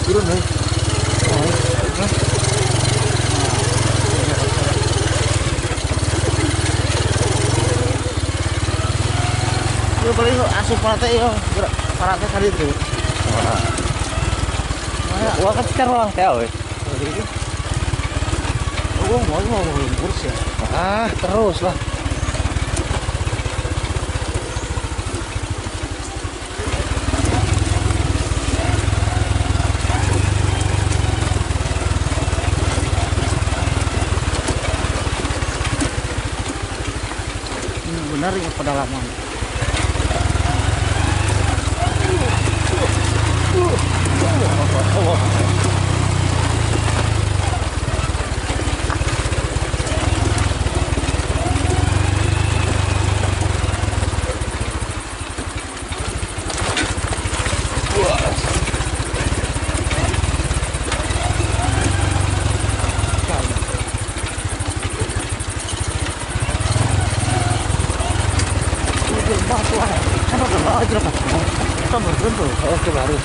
Turun nih. Yo paling asup parate yo, parate kali itu. Wah kan sekarang orang teh we. Gua mau ngurus ya. Ah, terus lah. Ini benar ya pedalaman. Oke baru.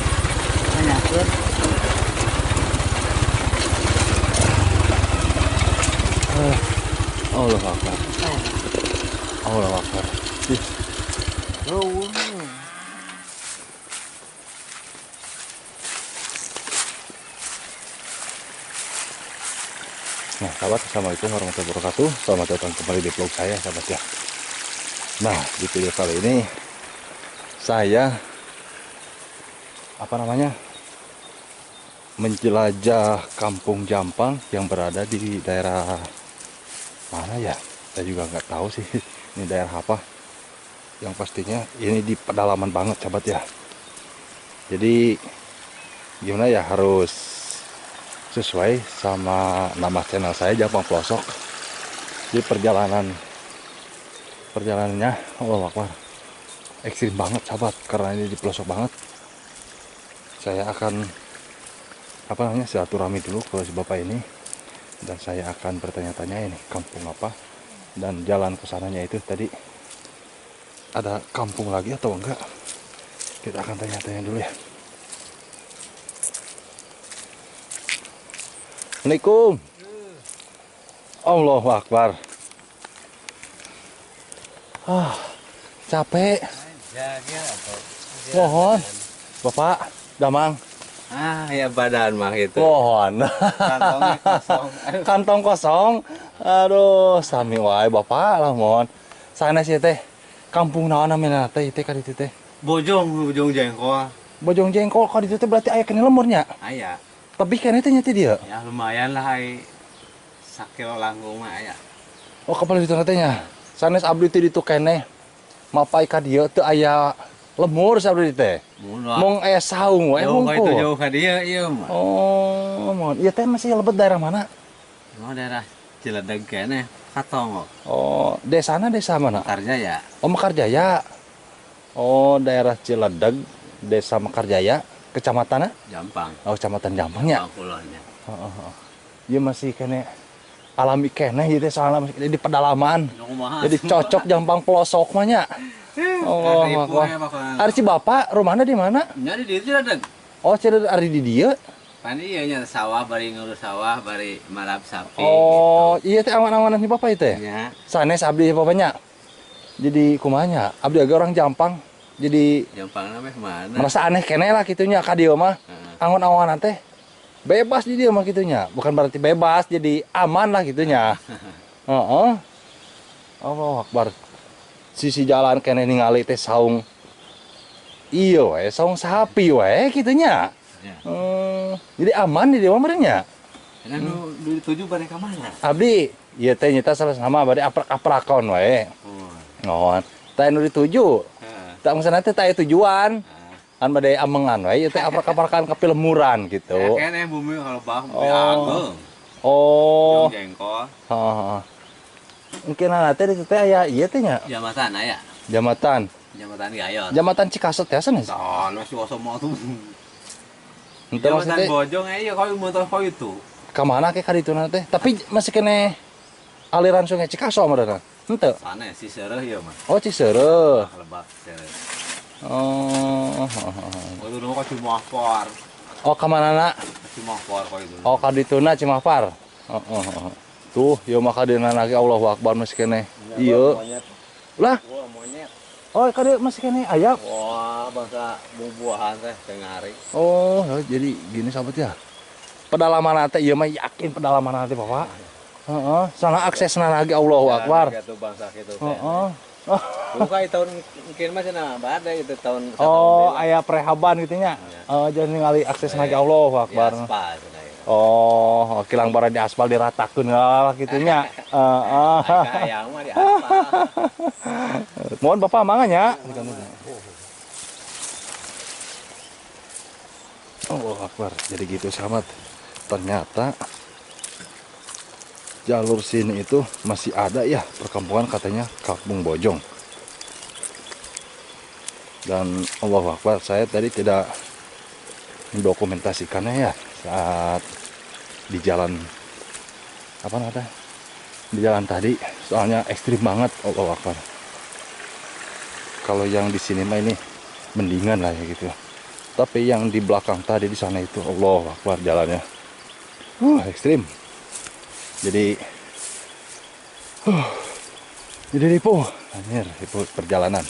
Allah Akbar. Allah Akbar. Nah, sahabat, assalamualaikum warahmatullahi wabarakatuh. Selamat datang kembali di vlog saya, sahabat ya. Nah, di video kali ini saya menjelajah Kampung Jampang yang berada di daerah mana ya? Saya juga nggak tahu sih ini daerah apa. Yang pastinya ini di pedalaman banget, sahabat ya. Jadi gimana ya, harus sesuai sama nama channel saya, Jampang Pelosok. Jadi perjalanannya Allah Akbar, ekstrim banget sahabat, karena ini di pelosok banget. Saya akan silaturahmi dulu ke si bapak ini, dan saya akan bertanya-tanya ini kampung apa dan jalan ke sananya itu tadi ada kampung lagi atau enggak. Kita akan tanya-tanya dulu ya. Assalamualaikum. Allahu Akbar. Ah, capek. Mohon Bapak Damang. Ah, ya badan mah gitu. Mohon. Kantongnya kosong. Kantong kosong. Aduh, sami wae Bapak lah mohon. Sanes ieu teh kampung naon namina teh ieu teh ka ditu teh? Bojong, Bojong Jengkol. Bojong Jengkol ka ditu teh berarti aya keneh lemurnya? Aya. Tapi keneh teh nya teh dieu. Ya lumayan lah ai sakilo langkung mah aya. Oh, kapal ditu teh nya. Sanes abdi teh ditu keneh. Mapai ka dieu teu aya lemur sabdi teh. Mong aya saung we mung. Jauh jauh ka dieu ieu mah. Oh, mohon. Ieu teh masih lebet daerah mana? Oh, daerah Ciledeg keneh, Katongo. Oh, desana desa mana? Mekarjaya. Oh, Mekarjaya. Oh, daerah Ciledeg, Desa Mekarjaya, kecamatanna? Jampang. Oh, kecamatan Jampang nya. Kulonnya. Heeh, heeh. Ieu masih keneh alami keneh ieu teh soalna masih di pedalaman. Jadi cocok Jampang pelosok mah nya. Oh, ari si bapak rumahnya di mana? Nya di dieu Ciledeg. Oh, Ciledeg ari di dieu? Pan ieu nya sawah bari ngurus sawah bari marab sapi. Oh, gitu. Iya teh awan-awanan si bapak itu teh. Nya. Sanes abdi bapaknya. Jadi kumaha nya? Abdi agak orang Jampang. Jadi Jampang mah mana? Merasa aneh keneh lah kitunya ka dieu mah. Angon-awanan teh bebas di dieu mah kitunya. Bukan berarti bebas, jadi aman lah kitunya. Heeh. Allahu Akbar. Sisi jalan keneh ningali teh saung iya we, saung sapi we kitunya. Ya. Jadi aman di dewa merenya. Nu dituju bade ka mana? Abdi ieu teh nyata salah sama bade aprak-aprakon we. Oh. Teh nu dituju. Heeh. Tak maksudna teh aya tujuan. Kan bade amengan we ieu teh aprak-aprakan ka pilemuran gitu. Ya keneh bumi kalau bah bumi ageung. Oh. Jengkol. Heeh. Mungkin nanti di teh aya ieu teh nya. Jambatan aya. Jambatan. Jambatan Gayot. Jambatan Cikasot teh sanes? Tah, masih osok tuh. Jambatan Bojong ieu koyo motor koyo itu. Ka mana ke ka dituna teh? Tapi masih keneh aliran sungai Cikaso meureunna. Henteu. Sanes Ciseureuh ieu mah. Oh, Ciseureuh. Lebak Ciseureuh. Oh. Oh, itu kok cuma por. Oh, ka manana? Cimahpar ka itu. Oh, ka dituna Cimahpar. Heeh, heeh. Tuh, ieu mah ka dieuna lagi Allahu Akbar masih keneh. Ieu. Lah. Wah, monyet. Oh, ka dieu masih keneh aya. Wah, bangsa buah-buahan teh tengah hari. Oh, jadi gini sahabat ya. Pedalaman teh ieu mah yakin pedalaman teh Bapak. Heeh, sana aksesna lagi Allahu Akbar. Gitu bangsa kitu teh. Heeh. Buka tahun mungkin mah cenah bade itu tahun. Oh, aya prehaban gitu nya. Heeh, jangan ningali akses lagi Allahu Akbar. Aspal cenah. Oh, kilang bara di aspal diratakeun lah kitu nya. Heeh. Hayang mah di aspal. Mohon Bapak mangga nya. Allahu Akbar. Jadi gitu sahabat. Ternyata jalur sini itu masih ada ya perkampungan katanya Kampung Bojong. Dan Allahu Akbar, saya tadi tidak mendokumentasikannya ya saat di jalan apa namanya di jalan tadi, soalnya ekstrim banget. Allahu Akbar. Kalau yang di sini mah ini mendingan lah ya gitu. Tapi yang di belakang tadi di sana itu Allahu Akbar jalannya. Ekstrim. Jadi jadi ripuh, anjir, ripuh perjalanan.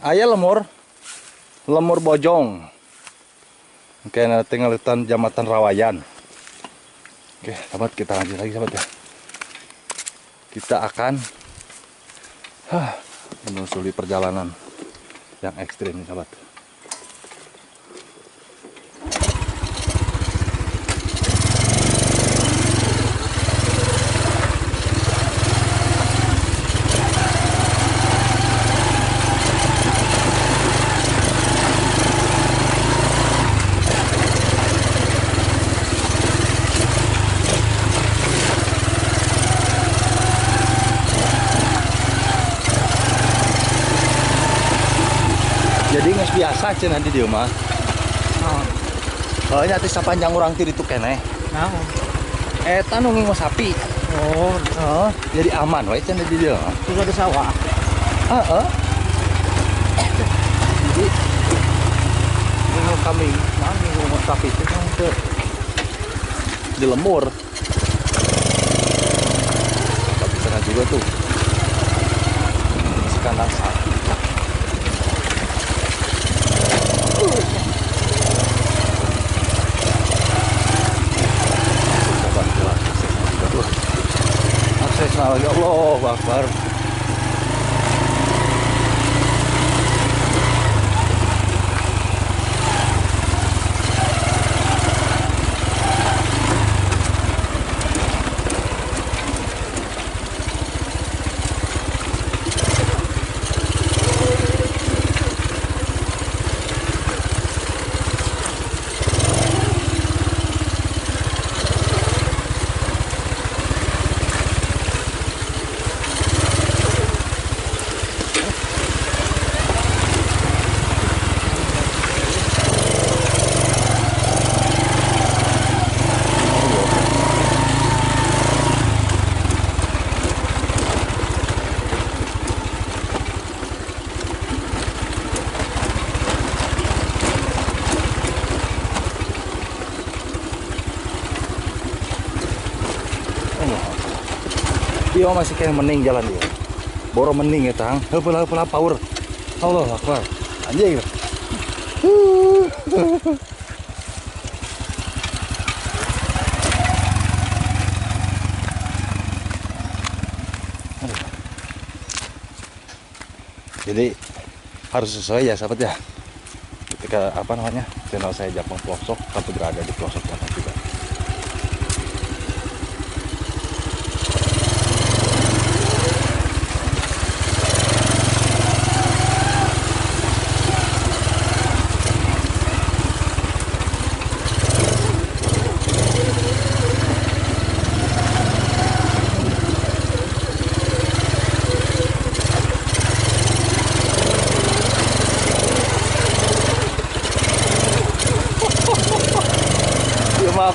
Aya lemur, lemur Bojong. Oke, nanti ngelitan jambatan Rawayan. Oke, sahabat, kita lanjut lagi sahabat ya. Kita akan menelusuri perjalanan yang ekstrim nih sahabat. Jadi nggak biasa cenah di dieu mah. Oh, nya teh sapanjang urang ti ditu keneh. Naon? Eta nu ngingu sapi. Oh, heeh. Jadi aman we cenah di dieu. Terus ada sawah. Heeh. Jadi ngingu kambing, nah ngingu sapi itu kan teu di lembur. Tapi sana juga tuh. Masih kandang sapi. Akses lagi Allahu Akbar. Iya masih kayak mening jalan dia. Boro mening ya tang. Heupeul power. Allahu Akbar. Anjing. Jadi harus sesuai ya sahabat ya. Ketika apa namanya channel saya Jampang Pelosok, tapi berada di pelosok Jampang juga.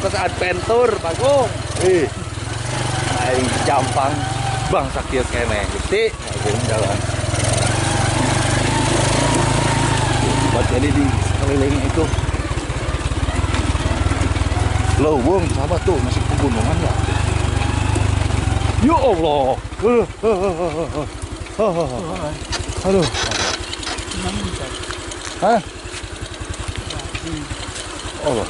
Ke adventure Bagong. Ih. Aing Jampang bangsa kieu keneh Gusti. Bagong jalan. Sekeliling itu. Leuweung sahabat tuh, masih pegunungan ya. Ya Allah. Aduh. Hah? Allah.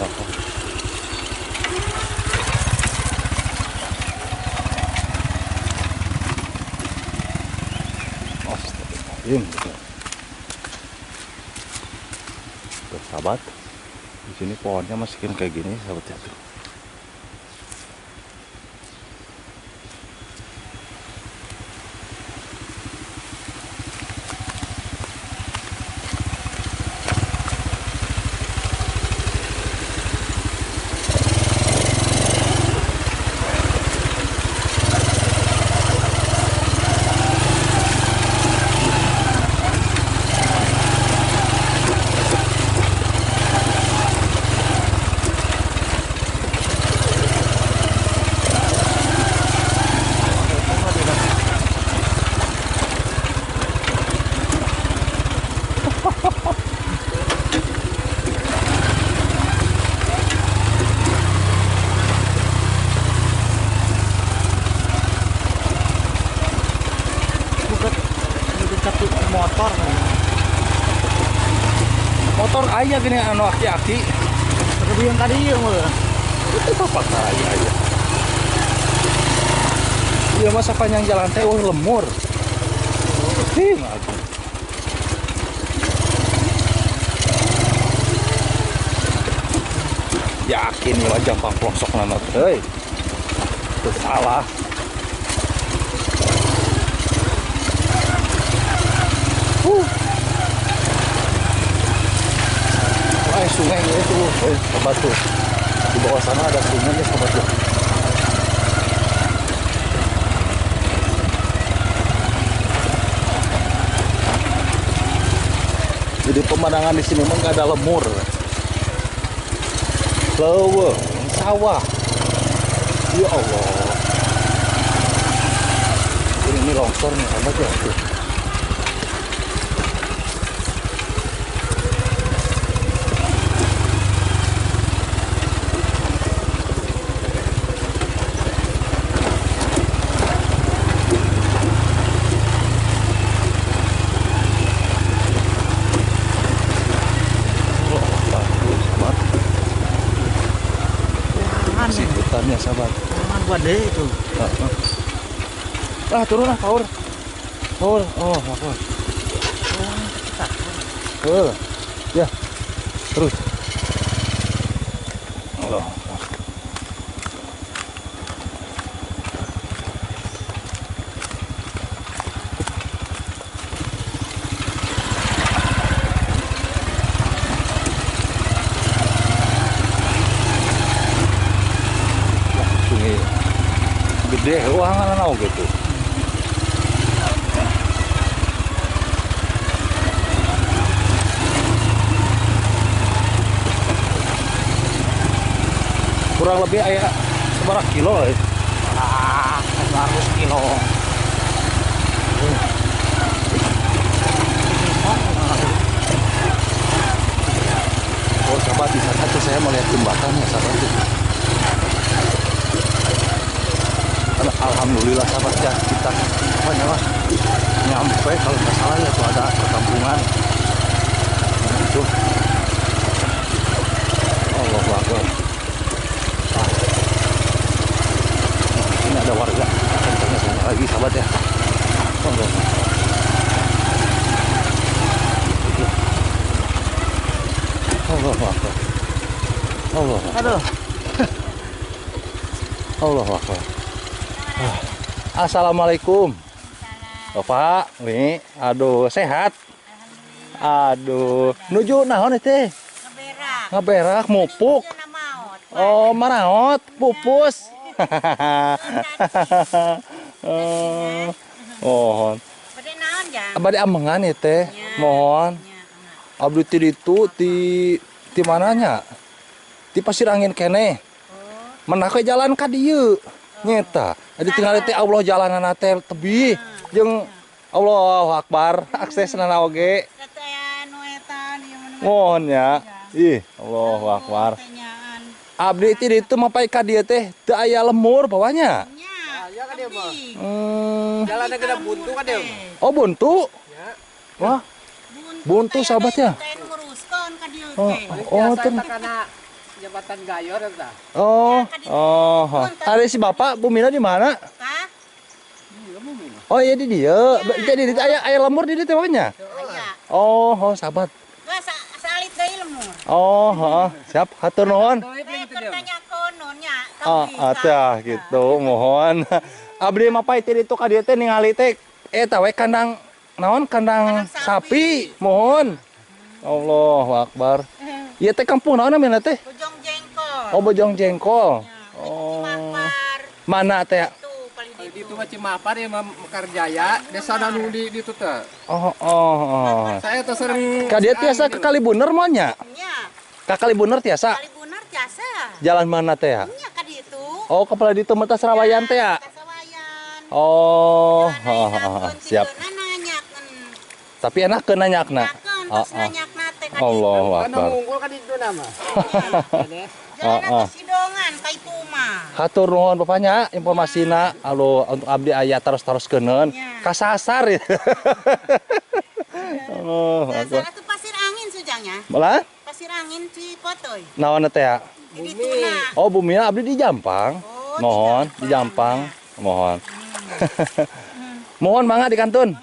Astagfirullahaladzim. Tuh, sahabat, di sini pohonnya masih kayak gini, sahabat ya tuh. Motor motor ayah gini anu aki-aki lebih yang tadi ya mah itu apa kaya ya iya masa panjang jalan teh lemur ih aku yakin nih wajah pangplosok nama hei itu salah. Wah, sungai itu, sobat tuh. Di bawah sana ada sungai ya, sobat tuh. Jadi pemandangan di sini memang nggak ada lemur. Leuweung, sawah. Ya Allah. Ini longsor nih, sobat ya. Tuh. Hutannya sahabat. Gede itu. Ah, turun lah, power. Power. Oh, apa? Oh, ya. Terus. Allah. Gede ruangan nau gitu. Kurang lebih ayah seberapa kilo ya? Ah, 100 kilo. Oh, sahabat, di sana tuh saya melihat jembatan ya, sahabat tuh. Alhamdulillah sahabat ya, kita apa namanya nyampe kalau nggak salah ya tuh ada perkampungan itu. Allahu Akbar. Nah, ini ada warga kencangnya lagi sahabat ya. Allah. Allahu Akbar. Allah. Aduh. Allahu Akbar. Assalamualaikum. Bapak, nih, aduh, sehat. Aduh, nuju naon teh? Ngaberak. Ngaberak mupuk. Oh, maraot, pupus. Oh. Bade naon jang? Bade amengan ieu teh. Mohon. Abdi ti ditu ti mananya? Ti Pasir Angin keneh. Menak we jalan ka dieu. Nyeta. Jadi tinggal teh Allah jalanana teh tebih jeung Allahu Akbar aksesna oge. Mohon ya. Ih, Allahu Akbar. Abdi ti ditu mapay ka dieu teh teu aya lembur bawahnya. Nya. Aya ka dieu mah. Jalanna Jalanna gede buntu ka dieu. Oh, buntu. Wah, buntu sahabat ya. Oh, oh, Biasa eta kana jabatan gayor eta. Oh, oh. Ada si bapak bumina di mana? Kah? Oh iya di dia. Jadi di aya aya lembur di dieu teh bapaknya. Aya. Oh, oh sahabat. Gak salit deui lembur. Oh, heeh. Siap, hatur nuhun. Oh, atah gitu, mohon. Abdi mapay ti ditu ka dieu teh ningali teh eta we kandang naon kandang sapi, mohon. Allahu Akbar. Ieu teh kampung naon namina teh? Bojong Jengkol. Oh, Bojong Jengkol. Oh. Mana teh? Di itu mah Cimapar ya mah Mekarjaya, desa nu di ditu teh. Oh, oh, oh. Saya teh sering Ka dieu tiasa ke Kalibuner moal nya? Nya. Ka Kalibuner tiasa? Kalibuner tiasa. Jalan mana teh ya? Nya ka ditu. Oh, kepala ditu mah Serawayan teh ya? Serawayan. Oh, oh, oh, siap. Tapi enak ke nanyakna. Oh, oh. Allahu Akbar. Unggul kan itu nama. Jalan sidongan ka itu mah. Hatur nuhun bapaknya informasina alo untuk abdi aya terus-terus keuneun kasasar. Oh, Akbar. Itu pasir angin sujangnya. Malah? Pasir angin Cipotoy. Naon teh ya? Bumi. Oh, bumina abdi di Jampang. Oh, mohon di Jampang. Mohon. Mohon mangga di kantun.